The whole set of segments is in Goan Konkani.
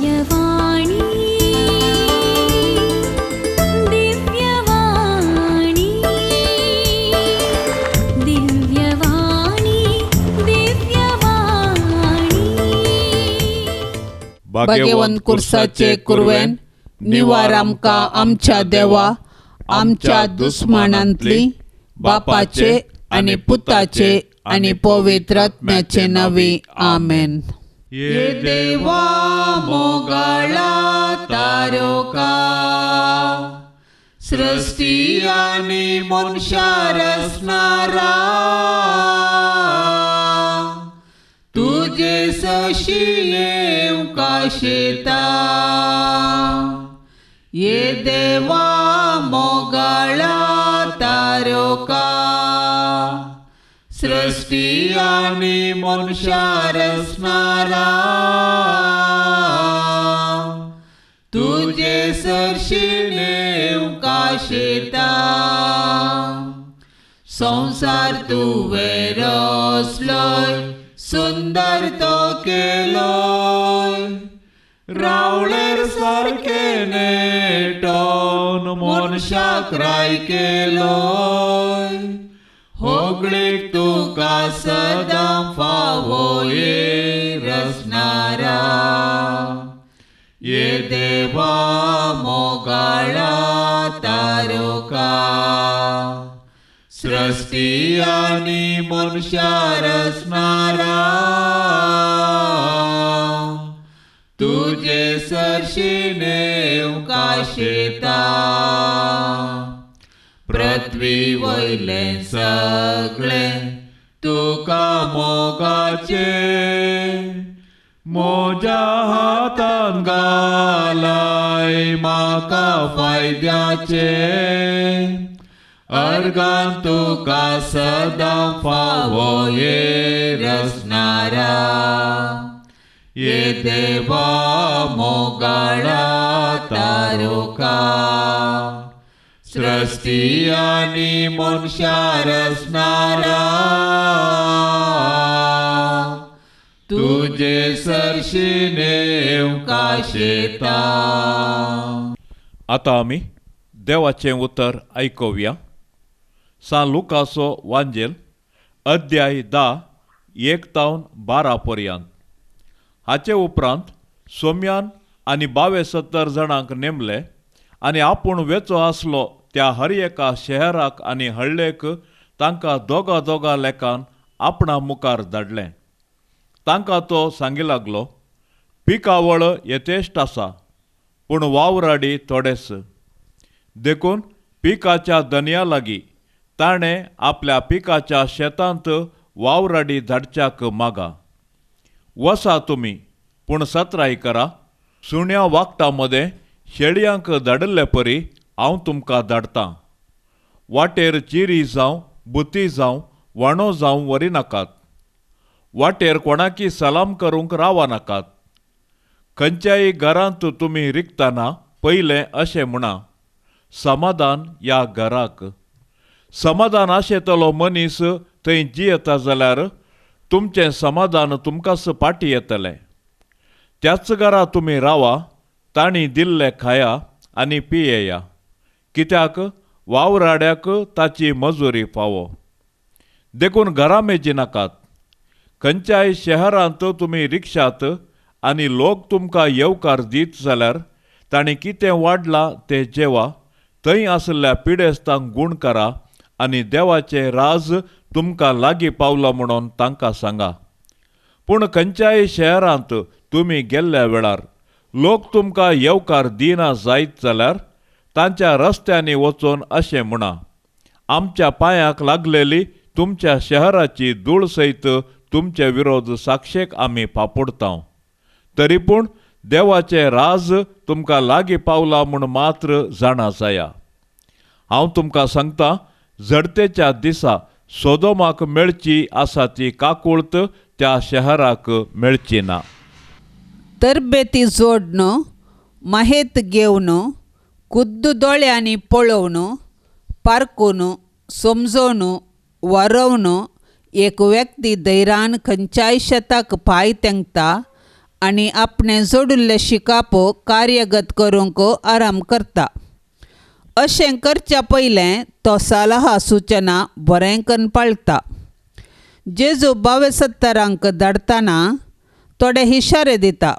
दिव्यवाणी दिव्यवाणी दिव्यवाणी दिव्यवाणी. भाग्यवंत कुर्साचे कुरवेन निवार आमकां आमच्या देवा आमच्या दुस्मानांतली बापाचे आनी पुताचे आनी पवित्र आत्म्याचे नांवी आमेन. ये देवा मोगाळा तारोका सृष्टी आनी मनशा रचणारा तुजे सशी येवंका शेता. ये देवा मोगाळा तारोका सृष्टी आनी मनशा रचणारा तुजे सरशी नेवका शेता. संसार तुवें रचलोय सुंदर तो केलोय रावळेर सारकें नेटोन मनशाक राय केलोय. होगळीक तुका सदां फावो ये रचणारा. ये देवा मोगाळा तारोका सृष्टी आनी मनशा रचणारा तुजे सरशी नेवका शेता. पृथ्वी वयलें सगळें तुका मोगाचें म्हज्या हातान घालाय म्हाका फायद्याचें. अर्गान तुका सदां फावो ये रचणारा. ये देवा मोगाळा तारोका सृष्टी आनी मनशा रचणारा तुजे सरशी नेवका शेता. आतां आमी देवाचें उतर आयकुया. सान लुकासो वांजेल अध्याय 10 1 तावन 12 पर्यंत. हाचे उपरांत सोम्यान आनी 72 जाणांक नेमले आनी आपूण वेचो आसलो त्या हर एका शहराक आनी हळ्ळेक तांकां दोगा दोगा लेखान आपणा मुखार धाडलें. तांकां तो सांगी लागलो, पिकावळ यथेश्ट आसा पूण वावराडी थोडेच. देखून पिकाच्या दनया लागीं ताणें आपल्या पिकाच्या शेतांत वावराडी धाडच्याक मागा. वसा तुमी पूण सत्राय करा, सुण्या वागटा मदें शेळयांक धाडिल्ले परी हांव तुमकां धाडटां. वाटेर चिरी जावं बुती जावं वाणो जावं व्हरी नाकात. वाटेर कोणाकी सलाम करूंक रावा नाकात. खंयच्याय घरांत तुमी रिगतना पयलें अशें म्हणा, समाधान ह्या घराक. समाधान आशेतलो मनीस थंय जियेता जाल्यार तुमचें समाधान तुमकांच फाटीं येतलें. त्याच घरा तुमी रावा, तांणी दिल्लें खाया आनी पियेया, कित्याक वावराड्याक ताची मजुरी फावो. देखून घरा मेजी नाकात. खंयच्याय शहरांत तुमी रिक्षात आनी लोक तुमकां येवकार दीत जाल्यार तांणी कितें वाडलां तें जेवा, थंय आशिल्ल्या पिडेस्तांक गूण करा आनी देवाचें राज तुमकां लागीं पावलां म्हणून तांकां सांगा. पूण खंयच्याय शहरांत तुमी गेल्ल्या वेळार लोक तुमकां येवकार दिना जायत जाल्यार तांच्या रस्त्यांनी वचून अशें म्हणा, आमच्या पांयाक लागलेली तुमच्या शहराची धूळ सयत तुमचे विरोध साक्षेक आमी पापुडता. तरी पूण देवाचें राज तुमकां लागीं पावलां म्हूण मात्र जाणा जाया. हांव तुमकां सांगता, झडतेच्या दिसा सोदोमाक मेळची आसा ती काकूळत त्या शहराक मेळची ना. तरबेती जोडण माहेत घेवन खुद्द दोळ्यांनी पळोवन पारकून समजोवन वरोवन एक व्यक्ती धैर्यान खंयच्याय शेताक पांय तेंकता आनी आपणें जोडिल्लें शिकाप कार्यगत करूंक आराम करता. अशें करच्या पयलें तो सलाह सुचना बरें करून पाळटा. जेजू 72 धाडटना थोडे इशारे दिता.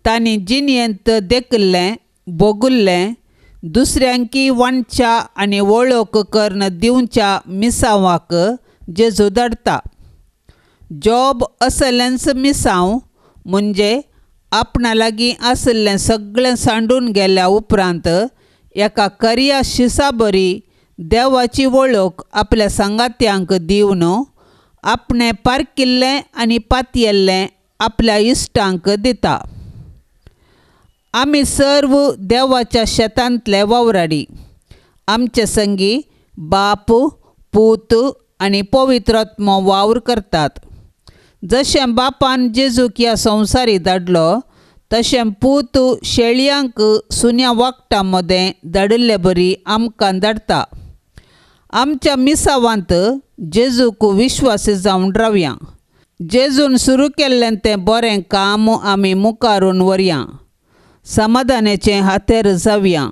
तांणी जिणेंत देखिल्लें भोगिल्लें दुसऱ्यांकी वांटच्या आनी वळख करून दिवच्या मिसांवाक जेजू धाडटा. जॉब असलेंच मिसांव म्हणजे आपणा लागीं आशिल्लें सगळें सांडून गेल्या उपरांत एका खऱ्या शिसा बरी देवाची वळख आपल्या सांगात्यांक दिवन आपणें पारकिल्लें आनी पातयेल्लें आपल्या इश्टांक दिता. आमी सर्व देवाच्या शेतांतले वावराडी. आमचे संगी बाप, पूत आनी पवित्रात्मो वावर करतात. जशें बापान जेजूक ह्या संवसारी धाडलो तशें पूत शेळयांक सुन्या वागटां मदें धाडिल्ले बरी आमकां धाडटा. आमच्या मिसावांत जेजूक विश्वासी जावन रावया. जेजून सुरू केल्लें तें बरें काम आमी मुखारून व्हरया. समाधानाचें हातेर जावया.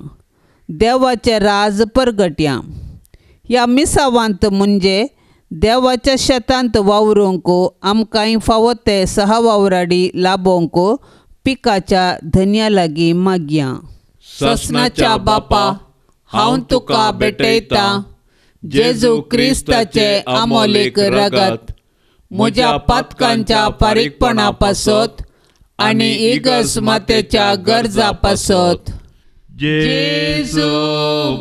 देवाचें राज परगटया. ह्या मिसावांत म्हणजे देवाच्या शेतांत वावरूंक आमकांय फावो ते सहवावराडी लाभोवंक पिकाच्या धन्या लागीं मागया. ससनाच्या बापा, हांव तुका भेटयतां जेजू क्रिस्ताचें अमोलीक रगत म्हज्या पातकांच्या फारीकपणा पासत आनी इगर्ज मातेच्या गरजा पासत. जेजू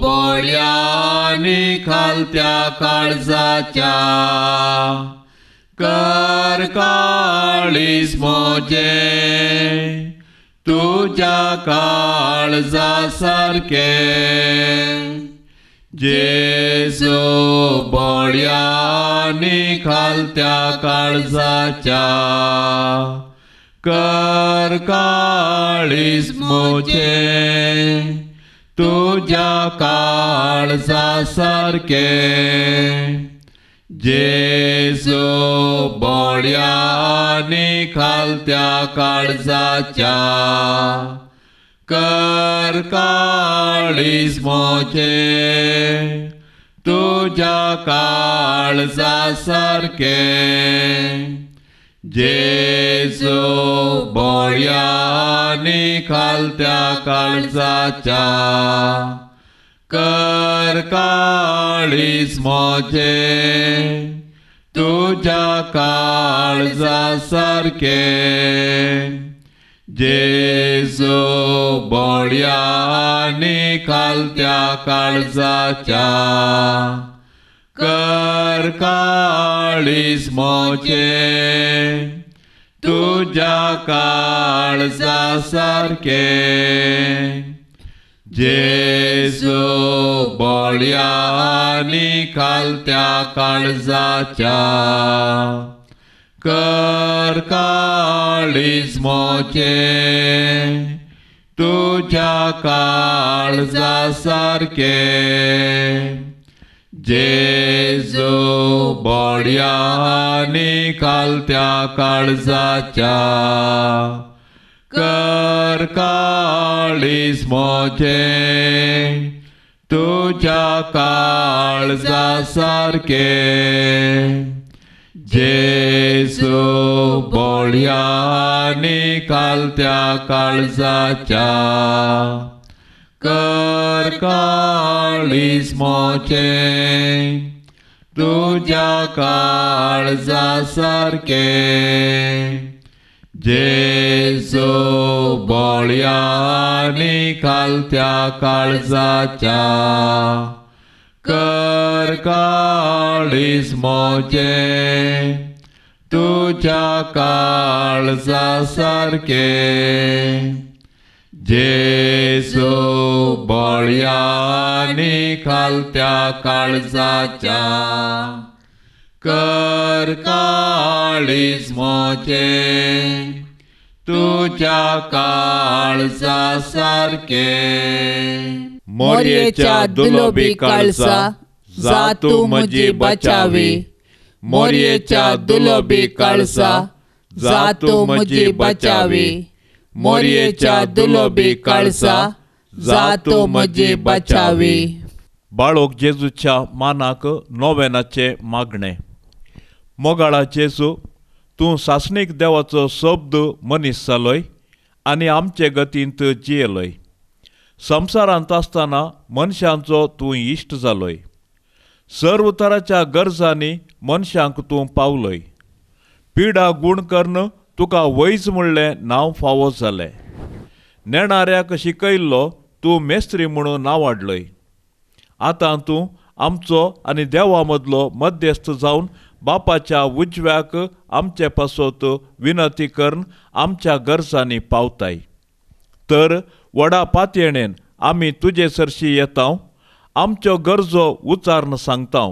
बोळ्यांनी खालत्या काळजाच्या कर काळीज म्हजें तुज्या काळजा सारकें. जेजू बोळ्यांनी खालत्या काळजाच्या कर काळीज म्हजें तुज्या काळजा सारकें. जेजू बोळ्यांनी खालत्या काळजाच्या कर काळीज म्हजें तुज्या काळजा सारकें. जेजू बोळ्यांनी खालत्या काळजाच्या कर काळीज म्हजें तुज्या काळजा सारकें. जेजू बोळ्यांनी खालत्या काळजाच्या कर काळीज म्हजें तुज्या काळजा सारकें. जेजू बोळ्यांनी खालत्या काळजाच्या कर काळीज म्हजें तुज्या काळजा सारकें. जेजू बोळ्यांनी खालत्या काळजाच्या कर काळीज म्हजें तुज्या काळजा सारकें. जेजू बोळ्यांनी खालत्या काळजाच्या कर काळीज म्हजें तुज्या काळजा सारकें. जेजू बोळ्यांनी खालत्या काळजाच्या कर काळीज म्हजें तुज्या काळजा सारकें. जेजू बोळ्यांनी खालत्या काळजाच्या कर काळीज म्हजें तुज्या काळजा सारकें. मोरयेच्या दुलोबी काळजा जा तूं म्हजी बचावी. मोरयेच्या दुलोबी काळजा जा तूं म्हजी बचावी. मोरयेच्या दुलोबी काळजा, जा तूं म्हजी बचावी. बाळोक जेजूच्या मानाक नोवेनाचें मागणें. मोगाळा जेजू, तूं सासणीक देवाचो शब्द मनीस जालोय आनी आमचे गतींत जियेलोय. संवसारांत आसतना मनशांचो तूं इश्ट जालोय. सर्व तराच्या गरजांनी मनशांक तूं पावलोय. पिडा गूण करून तुका वैज म्हणलें नांव फावो जालें. नेणाऱ्याक शिकयल्लो तूं मेस्त्री म्हणून नांवाडलोय. आतां तूं आमचो आनी देवा मदलो मध्यस्थ जावन बापाच्या उजव्याक आमचे पासत विनंती करून आमच्या गरजांनी पावताय. तर व्हडा पातयेणेन आमी तुजे सरशी येता, आमच्यो गरजो उच्चारून सांगता.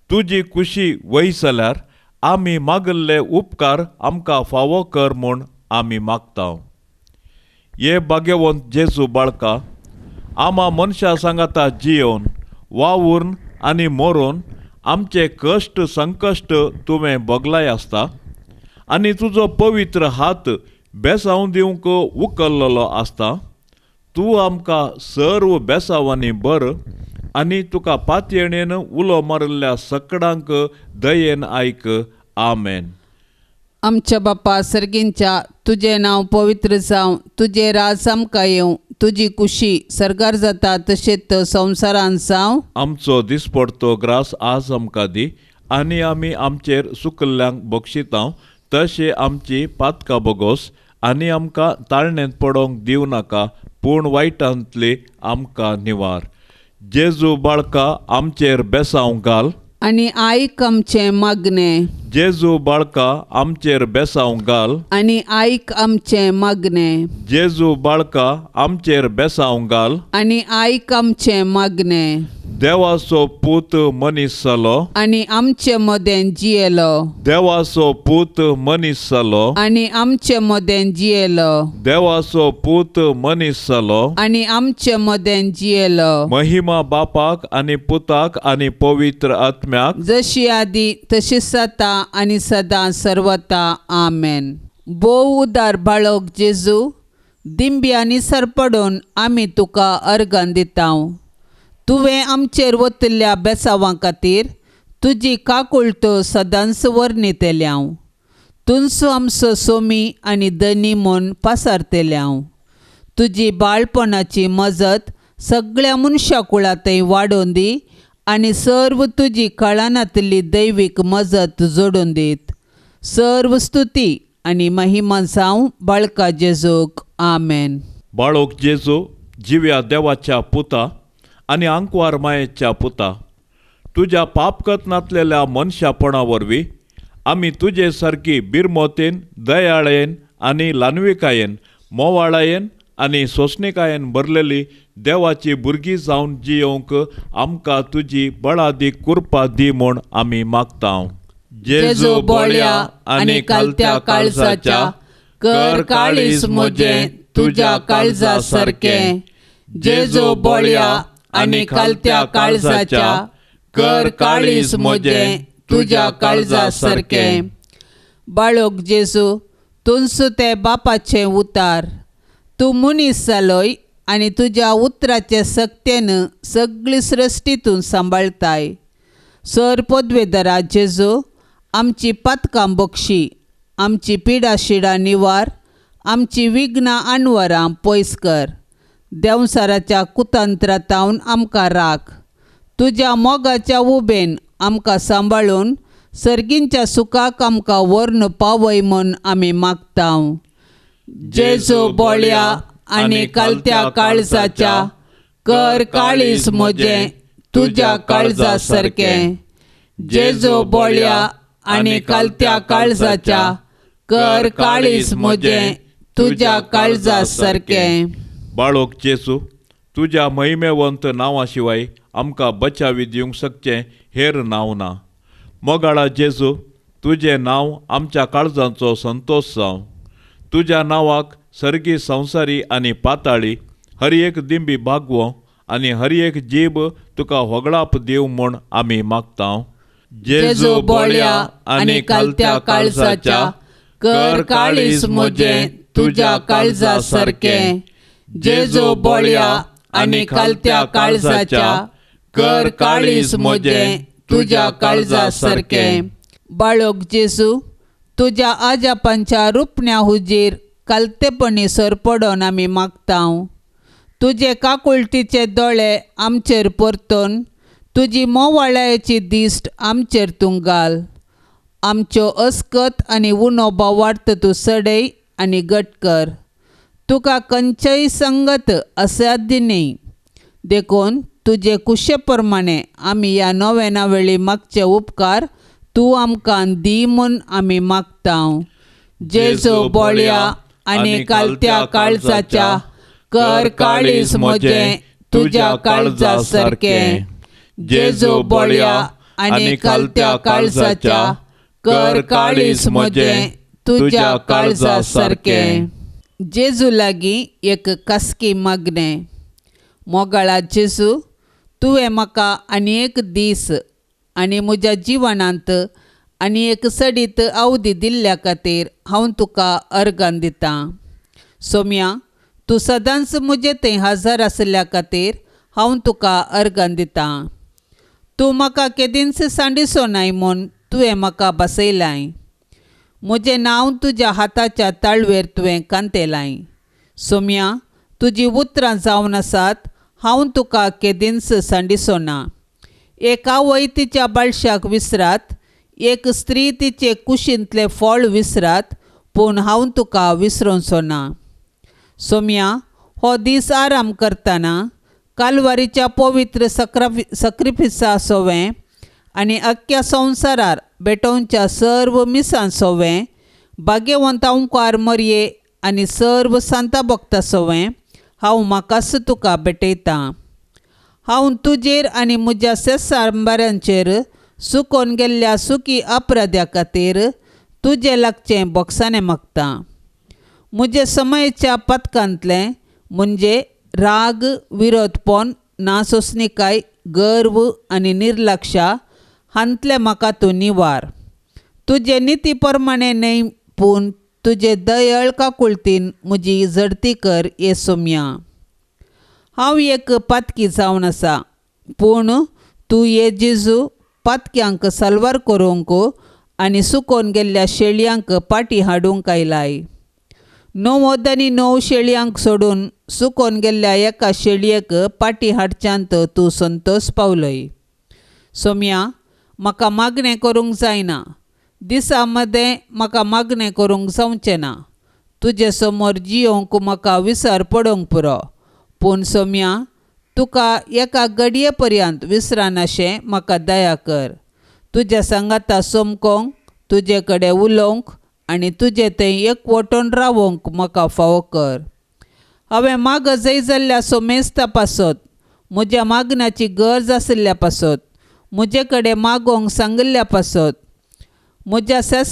तुजी कुशी वय जाल्यार आमी मागिल्ले उपकार आमकां फावो कर म्हूण आमी मागता. हे भाग्यवंत जेजू बाळका, आमा मनशां सांगाता जियोवन वावून आनी मरोन आमचे कश्ट संकश्ट तुवें भोगलाय आसता आनी तुजो पवित्र हात बेसांव दिवंक उखल्लेलो आसता. तूं आमकां सर्व बेसांवांनी बर आनी तुका पातयेणेन उलो मारिल्ल्या सकडांक दयेन आयक. आमेन. आमच्या बापा सर्गींच्या, तुजें नांव पवित्र जावं, तुजें राज आमकां येवं, तुजी कुशी सर्गार जाता तशेंच संवसारांत जावं. आमचो दिसपडतो ग्रास आज आमकां दी आनी आमी आमचेर सुकल्ल्यांक बक्षितांव तशें आमची पातकां बोगोस आनी आमकां ताळणेंत पडोवंक दिवं नाका, पूण वायटांतली आमकां निवार. जेजू बाळका आमचेर बेसांव घाल आनी आयक आमचें मागणें. जेजू बाळका आमचेर बेसांव घाल आनी आयक आमचें मागणें. जेजू बाळका आमचेर बेसांव घाल आनी आयक आमचें मागणें. देवाचो पूत मनीस जालो आनी आमचे मदें जियेलो. देवाचो पूत मनीस जालो आनी आमचे मदें जियेलो. देवाचो पूत मनीस जालो आनी आमचे मदें जियेलो. महिमा बापाक आनी पुताक आनी पवित्र आत्म्याक, जशी आदी तशी आतां आनी सदां सर्वता. आमेन. भोव उदार बाळक जेजू, दिंब्यांनी सरपडून आमी तुका अर्गां दिता. तुवें आमचेर वतिल्ल्या बेसांवां खातीर तुजी काकुळट सदांच वर्णितल्या. तुंचो आमचो सोमी आनी धनी म्हूण पासारतल्या. तुजी बाळपणाची मजत सगळ्या मनशा कुळांतय वाडोवन दी आनी सर्व तुजी कळानातली दैवीक मजत जोडून दीत. सर्व स्तुती आनी महिमा जावं बाळका जेजूक. आमेन. बाळोक जेजू, जिव्या देवाच्या पुता आनी आंकवार मायेच्या पुता, तुज्या पापकत नातलेल्या मनशापणा वरवीं आमी तुजे सारकी बिरमोतेन, दयाळेन आनी ल्हानविकायेन, मोवाळायेन आनी सोंसणिकायेन भरलेली देवाची भुरगीं जावन जियोवंक आमकां तुजी बळादीक कृपा दी म्हूण आमी मागता. जेजू बोळ्या आनी कालत्या काळजाच्या, कर काळीज म्हजें तुज्या काळजा सारकें. जेजू बोळ्या आनी कालत्या काळजाच्या, कर काळीज म्हजें तुज्या काळजा सारकें. बाळोक जेजू, तुंचो तें बापाचें उतार. तूं मनीस जालोय आनी तुज्या उतराचे सक्तेन सगळी सृश्टी तूं सांबाळताय. सर पदवेदरा जेजू, आमची पातकां बक्षी, आमची पिडा शिडां निवार, आमची विघ्नां अणवरां पयस कर. देंवसाराच्या कुतंत्रातावन आमकां राख. तुज्या मोगाच्या उबेन आमकां सांबाळून सर्गींच्या सुखाक आमकां व्हरून पावय म्हूण आमी मागता. जेजू बोळ्या आनी कालत्या काळजाच्या, कर काळीज म्हजें तुज्या काळजा सारकें. जेजू बोळ्या आनी कालत्या काळजाच्या, कर काळीज म्हजें तुज्या काळजा सारकें. बाळोक जेजू, तुज्या महिमेवंत नांवा शिवाय आमकां बचावी दिवंक शकचें हेर नांव ना. मोगाळा जेजू, तुजें नांव आमच्या काळजांचो संतोश जावं. तुज्या नांवाक सर्गी संवसारी आनी पाताळी हर एक दिंबी बागवो आनी हर एक जीब तुका होगळाप दिवं म्हूण आमी मागता. जेजू बोळ्या आनी कालत्या काळजाच्या, कर काळीज म्हजें तुज्या काळजा सारकें. जेजू बळया आनी खालत्या काळजाच्या, कर काळीज म्हजें तुज्या काळजा सारकें. बाळक जेजू, तुज्या आजापांच्या रुपण्या हुजीर कालतेपणी सरपडोन आमी मागता. तुजे काकुळटीचे दोळे आमचेर परतून तुजी मोवाळायेची दिश्ट आमचेर तूं घाल. आमच्यो अस्कत आनी उणो भावार्थ तूं सडय आनी गट कर. तुका खंयचेय संगत असाध्य न्ही, देखून तुजे कुशे प्रमाणे आमी ह्या नोवेना वेळी मागचे उपकार तूं आमकां दी म्हूण आमी मागता. जेजू बळया आनी कालत्या काळजाच्या, कर काळीज म्हजें तुज्या काळजा सारकें. जेजू बळया आनी कालत्या काळजाच्या, कर काळीज म्हजें तुज्या काळजा सारकें. जेजू लागीं एक कासकी मागणें. मोगाळा जेजू, तुवें म्हाका आनी एक दीस आनी म्हज्या जिवनांत आनी एक सडीत अवधी दिल्ल्या खातीर हांव तुका अर्गां दितां. सोम्या, तूं सदांच म्हजे थंय हजर आशिल्ल्या खातीर हांव तुका अर्गां दितां. तूं म्हाका केदींच सांडिसो नाय म्हूण तुवें म्हाका बसयलाय. म्हजें नांव तुज्या हाताच्या ताळवेर तुवें कांतेलाय. सोम्या, तुजी उतरां जावन आसात, हांव तुका केदींच सांडिसो ना. एक आवय तिच्या बाळशाक विसरात, एक स्त्री तिचे कुशींतलें फळ विसरात, पूण हांव तुका विसरोचो ना. सोम्या, हो दीस आराम करतना कालवारीच्या पवित्र सक्रिफिसा सोवें आनी अख्ख्या संवसारार भेटोवच्या सर्व मिसां सोवें, भाग्यवंत ओंकार मरये आनी सर्व सांता भक्ता सोवें हांव म्हाकाच तुका भेटयतां. हांव तुजेर आनी म्हज्या सेसांबाऱ्यांचेर सुकोन गेल्ल्या सुकी अपराध्या खातीर तुजें लागचें बोगसाणें मागतां. म्हजे समयच्या पथकांतलें म्हणजे राग, विरोधपण, नासोसणिकाय, गर्व आनी निर्लक्षा हांतलें म्हाका तूं निवार. तुजे निती प्रमाणे न्हय, पूण तुजे दयाळ काकुळतीन म्हजी झडती कर ये सोम्या. हांव एक पातकी जावन आसा, पूण तूं ये जेजू पातक्यांक साल्वार करूंक आनी सुकोन गेल्ल्या शेळयांक पाटी हाडूंक आयलाय. 99 शेळयांक सोडून सुकोन गेल्ल्या एका शेळयेक पाटी हाडच्यांत तूं संतोश पावलय. सोम्या, म्हाका मागणें करूंक जायना, दिसा मदें म्हाका मागणें करूंक जावचें ना. तुजे समोर जियोंक म्हाका विसर पडोवंक पुरो, पूण सोम्या, तुका एका घडये पर्यंत विसरानाशें म्हाका दया कर. तुज्या सांगाता सोमकोंक, तुजे कडेन उलोवंक आनी तुजे थंय एकवटून रावोंक म्हाका फावो कर. हांवें माग जय जाल्ल्या सोमेस्ता पासत, म्हज्या मागण्याची गरज आशिल्ल्या पासत, म्हजे कडेन मागोवंक सांगिल्ल्या पासत, म्हज्या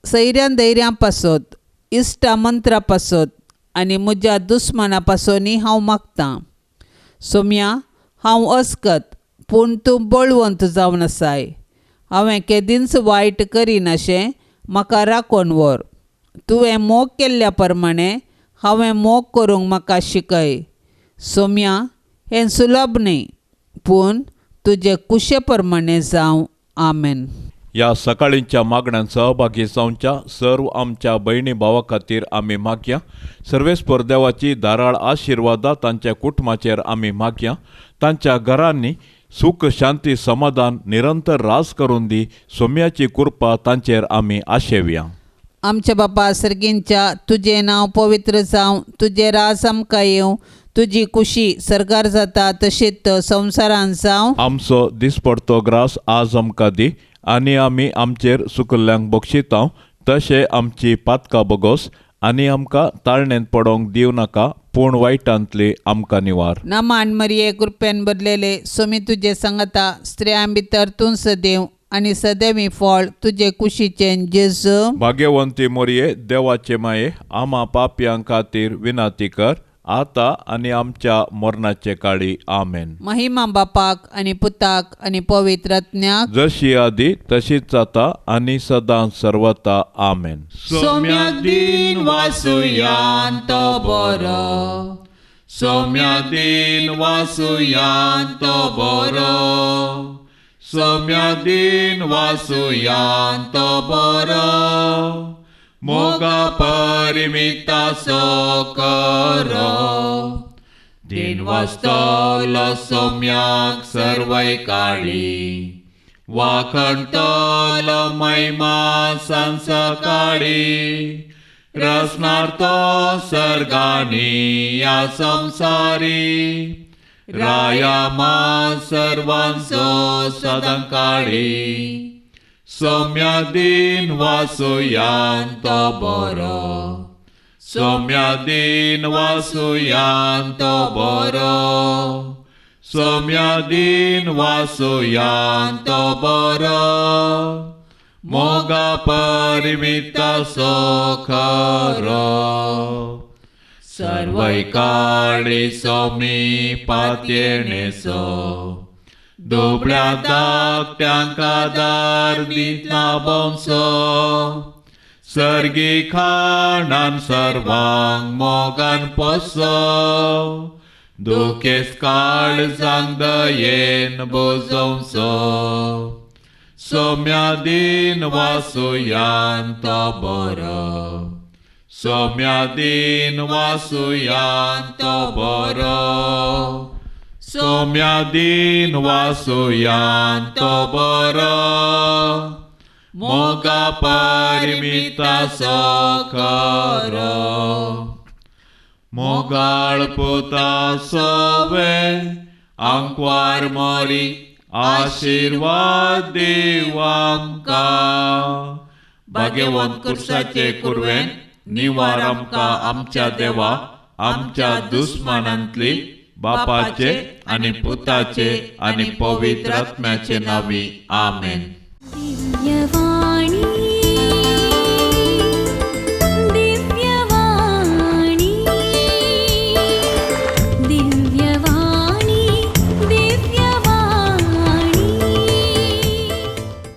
सैऱ्यां धैर्यां पासत, इश्टा मंत्रा पासत आनी म्हज्या दुस्माना पासोनी हांव मागतां. सोम्या, हांव अस्कत, पूण तूं बळवंत जावन आसाय. हांवें केदींच वायट करिनाशें म्हाका राखून व्हर. तुवें मोग केल्ल्या प्रमाणे हांवें मोग करूंक म्हाका शिकय. सोम्या, हें सुलभ न्हय, पूण तुजे कुशे प्रमाणे जावं. आमेन. ह्या सकाळींच्या मागण्यांत सहभागी जावच्या सर्व आमच्या भयणी भावा खातीर आमी मागया. सर्वेस्पर देवाची धाराळ आशिर्वादा तांच्या कुटुंबाचेर आमी मागया. तांच्या घरांनी सुख, शांती, समाधान निरंतर रास करून दी. सोम्याची कृपा तांचेर आमी आशेवया. आमच्या बापा सर्गींच्या, तुजें नांव पवित्र जावं, तुजें राज आमकां येवं, तुजी कुशी सरकार जाता तशीच संवसारान जावं. आमचो दिसपडतो ग्रास आज आमकां दी आनी आमी आमचेर सुकल्ल्यांक बक्षितांव तशें आमची पातकां बगोस आनी आमकां ताळणेंत पडोवंक दिवं नाका, पूण वायटांतली आमकां निवार. नमान मरिये, कृपेन बदलेले, सोमी तुजे सांगता, स्त्रियां भितर तूं सदैव आनी सदैवी फळ तुजे कुशीचें जेजू. भाग्यवंती मोरये, देवाचे माये, आमा पापयां खातीर विनाती कर आतां आनी आमच्या मरणाचे काळी. आमेन. महिमा बापाक आनी पुताक आनी पवित्र आत्म्याक, जशी आदी तशीच आतां आनी सदां सर्वता. आमेन. सोम्याक दिन वासुयान तो बरो, सोम्या दिन वासुयान तो बरो, सोम्या दिन वासुयान तो बरो, मोगा परिमिता सो करो. दिन वाचतलो सोम्याक सर्वय काळी, वाखणतलो महिमा संसकाळी, रसणार तो सर्गानी या संसारी, राया मा सर्वांचो सदांकाळी. सोम्या दिन वासुयान तो बरो, सोम्या दिन वासुयान तो बरो, सोम्या दिन वासुयान तो बरो, मोगा परिमिता सो खरो. सर्वय काळी सोमी पातयेणेसो, दुबळ्या धाकट्यांक आदार दितना भोंवचो, सर्गी खाणान सर्वांक मोगान पोसो, दुखेस्त काळजांक दयेन बोजोवचो. सोम्या दिन वासुयान तो बरो, सोम्या दिन वासुयान तो बरो, सोम्या दिन वासुयान तो बरो, मोगा परिमिता सो खरो. मोगाळ पुता सोवे आंकवार मोरी, आशिर्वाद दिव आमकां. भाग्यवंत कुर्साचे कुरवेन निवार आमकां आमच्या देवा, आमच्या दुस्मानांतली, बापाचे आनी पुताचे आनी पवित्र आत्म्याचे नांवी. आमेन. दिव्यवाणी.